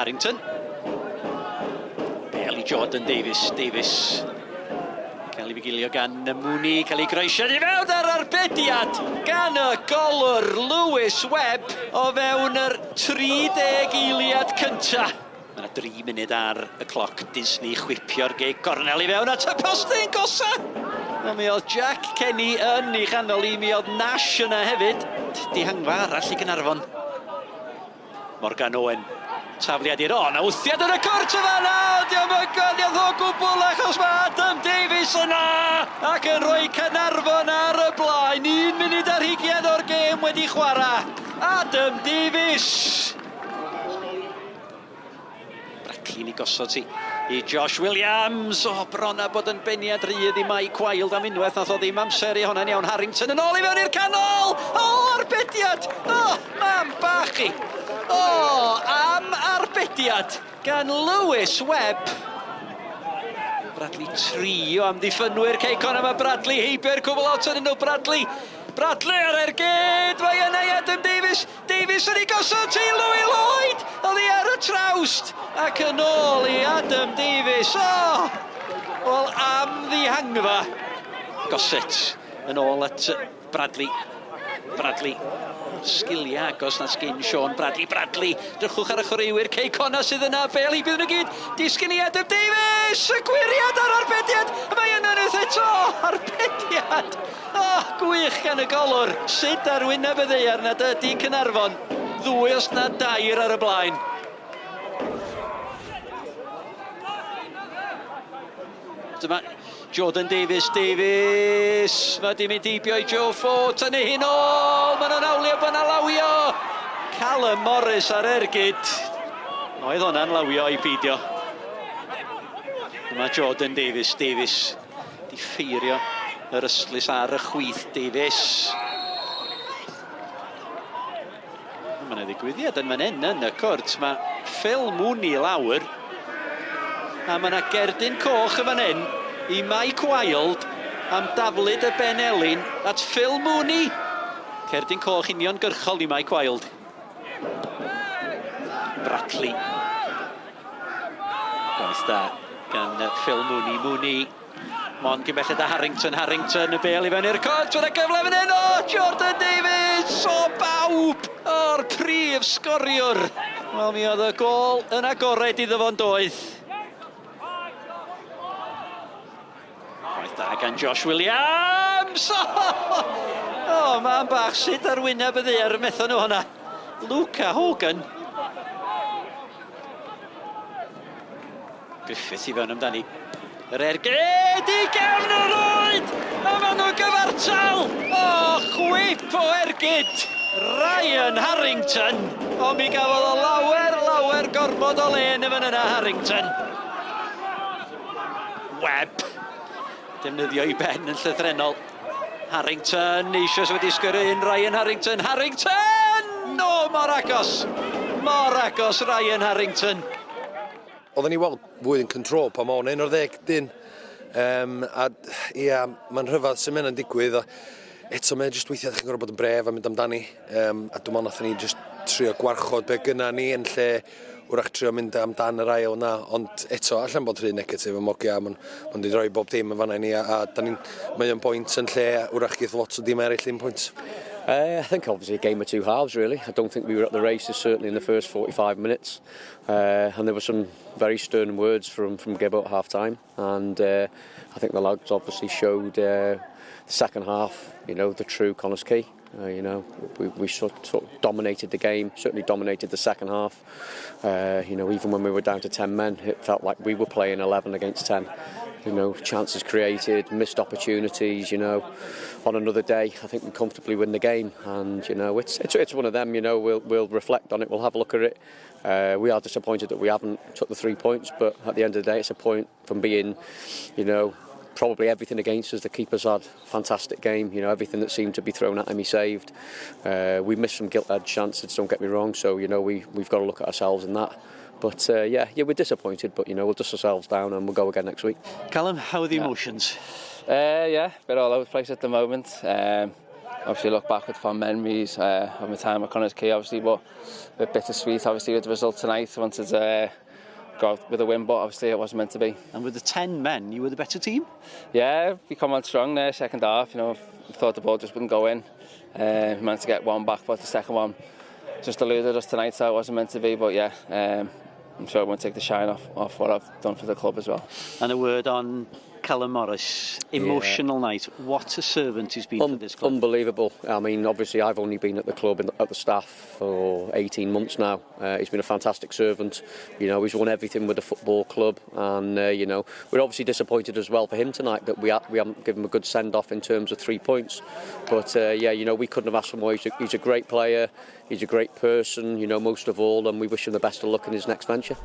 Harrington. Bel i Jordan Davies. Davies. Cael ei fugilio gan Mooney, cael ei groesiad i fewn ar arbediad gan y golwr Lewis Webb o fewn yr 30 eiliad cynta. Mae yna 3 munud ar y cloc. Disney chwipio'r gig gornel i fewn at y postyn gosa. Wel, mi oedd Jack Kenny yn ei chanol i, mi oedd Nash yna hefyd. Dihangfa arall i Gynarfon. Morgan Owen. Tafliad i'r... O, na wthiad yn y cwrt y fanna! Diolch yn gwaniaeth o gwbl achos mae Adam Davies yna! Ac yn rhoi Caernarfon ar y blaen. 1 munud o'r gêm wedi chwarae. Adam Davies! Brackley'n ei gosod ti i Josh Williams. O, bron a bod yn beniad rhydd i Mike Wilde am unwaith. Nath o ddim amser i hwnna'n iawn. Harrington yn ôl i fewn i'r canol! O, arbediad! O, mam bach i! O, am arbediad gan Lewis Webb. Bradley tri o amddiffynwyr Cei Connah. Mae Bradley heibio'r cwbl lot yn nhw. Bradley, Bradley ar ergyd! Mae yna i Adam Davies. Davies yn ei gosod ti Louis Lloyd! Oddi ar y trawst ac yn ôl i Adam Davies. O! Wel, am ddihangfa. Gossett yn ôl at Bradley. Bradley. Sgiliau agos na sgin Sean Bradley. Bradley, drychwch ar y chwaraewyr Cei Connah sydd yna. Bel i bydd nhw gyd. Disgyn i Adam Davies! Y gwyriad a'r arbediad! Mae yna unwaith eto! Arbediad! Oh, gwych gan y golwr. Sut ar wyneb y ddaear nad ydy Caernarfon ddwy os na dair ar y blaen. Dyma Jordan Davies, Davies, mae di mynd heibio i Joe Ford, tynnu hi'n ôl, maen nhw'n hawlio bod yna lawio. Callum Morris ar ergyd. Oedd hwnna'n lawio i beidio. Dyma Jordan Davies, Davies di ffeirio yr ystlys ar y chwith, Davies. Mae yna ddigwyddiad yn fan hyn yn y cwrt. Mae Phil Mooney lawr. A mae yna gerdyn coch yn fan hyn i Mike Wilde am daflud y Ben Elin at Phil Mooney. Cerdyn coch uniongyrchol i Mike Wilde. Bradley. Gwaith da gan Phil Mooney. Mooney. Mond gyn belled â Harrington. Harrington, y bel i fewn i'r cwrt. Fydd y gyfle fan hyn. O, Jordan Davies! O, bawb! O'r prif sgoriwr. Wel, mi oedd y gol yn agored iddo fo'n doedd. Gwaith da gan Josh Williams! O, oh, man bach, sut ar wyneb y ddaear methon nhw hwnna. Luca Hogan. Griffith i fewn amdani. Yr ergyd i gefn y rwyd! A maen nhw'n gyfartal! O, chwip o ergyd! Ryan Harrington! O, mi gafodd o lawer, lawer gormod o le yn y fan yna, Harrington. Webb. Defnyddio ei ben yn llythrenol. Harrington, eisoes wedi sgyrru un Ryan Harrington. Harrington! O, mor agos! Mor agos, Ryan Harrington. Oedden ni weld fwy yn control pan o'n 11 dyn. A ia, mae'n rhyfedd sy'n mynd yn digwydd. A eto mae'n jyst weithiau chi'n gorfod bod yn bref a mynd amdani. A dwi'n meddwl nathon ni jyst trio gwarchod be gynna ni yn lle wrach trio mynd amdan yr ail yna, ond eto, allan bod rhy negatif am ogia, ma'n ma wedi rhoi bob dim yn fanna i ni, a da ni'n, mae o'n bwynt yn lle wrach geith lot o dim eraill ddim pwynt. I think obviously a game of two halves really. I don't think we were at the races certainly in the first 45 minutes. And there were some very stern words from Gibbo at half time. And I think the lads obviously showed the second half, the true Connah's Quay. We sort of dominated the game, certainly dominated the second half. Even when we were down to 10 men, it felt like we were playing 11 against 10. Chances created, missed opportunities, On another day, I think we comfortably win the game. And it's one of them, we'll reflect on it, we'll have a look at it. We are disappointed that we haven't took the 3 points, but at the end of the day, it's a point from being probably everything against us. The keeper's had a fantastic game, everything that seemed to be thrown at him, he saved. We missed some gilt-edged chances, don't get me wrong, so we've got to look at ourselves in that. But we're disappointed, but we'll dust ourselves down and we'll go again next week. Callum, how are the emotions? Yeah, a bit all over the place at the moment. Obviously look back with fond memories of my time at Connah's Quay, obviously, but a bit bittersweet, obviously, with the result tonight. I wanted to go out with a win, but obviously it wasn't meant to be. And with the 10 men, you were the better team? Yeah, we come on strong there, second half. Thought the ball just wouldn't go in. Managed to get one back, but the second one just eluded us tonight, so it wasn't meant to be. But yeah, I'm sure it won't take the shine off what I've done for the club as well. And a word on Callum Morris. Emotional night. What a servant he's been for this club. Unbelievable. I mean, obviously, I've only been at the club and at the staff for 18 months now. He's been a fantastic servant. He's won everything with the football club, and we're obviously disappointed as well for him tonight that we haven't given him a good send-off in terms of 3 points. But yeah, we couldn't have asked for more. He's a great player. He's a great person. Most of all, and we wish him the best of luck in his next venture.